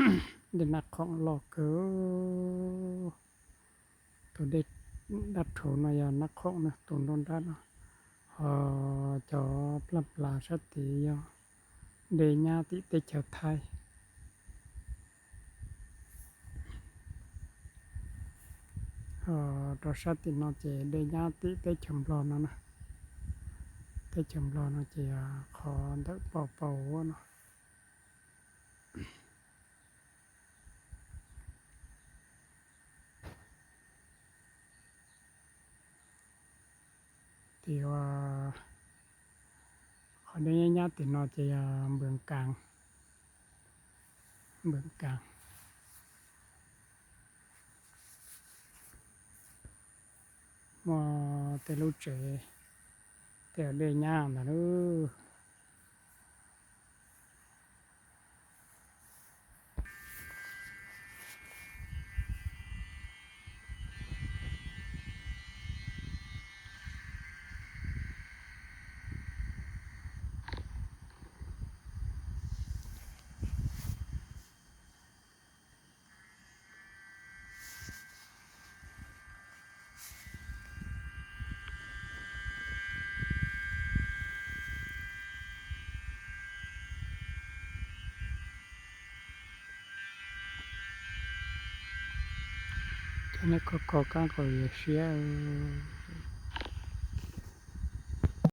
ເດ ນັກຂອງຫຼອກເກີ ໂຕເດ ດັດໂຖນະ ຢານັກຂອງນະ ໂຕນອນດັດນະ ເອີ ຈອບລຳປາສະຕິຍອ ເດຍາຕິເຕເຊວໄທ ເອີ ໂຕສະຕິນອເຈ ເດຍາຕິເຕເຊວບລອນນະ ເຕເຊວບລອນນະ ເຈ ຂໍເດີເປົ່າເປົ່ານະ. ທີ່ວ່າ ຂໍໄດ້ຍາດຕິເນາະ ຈະເບື້ອງກາງ ເບື້ອງກາງ ມໍເຕລູເຈ ແຕ່ເດຍ່າງນະເດີ. Tiene coco, caco y cielo.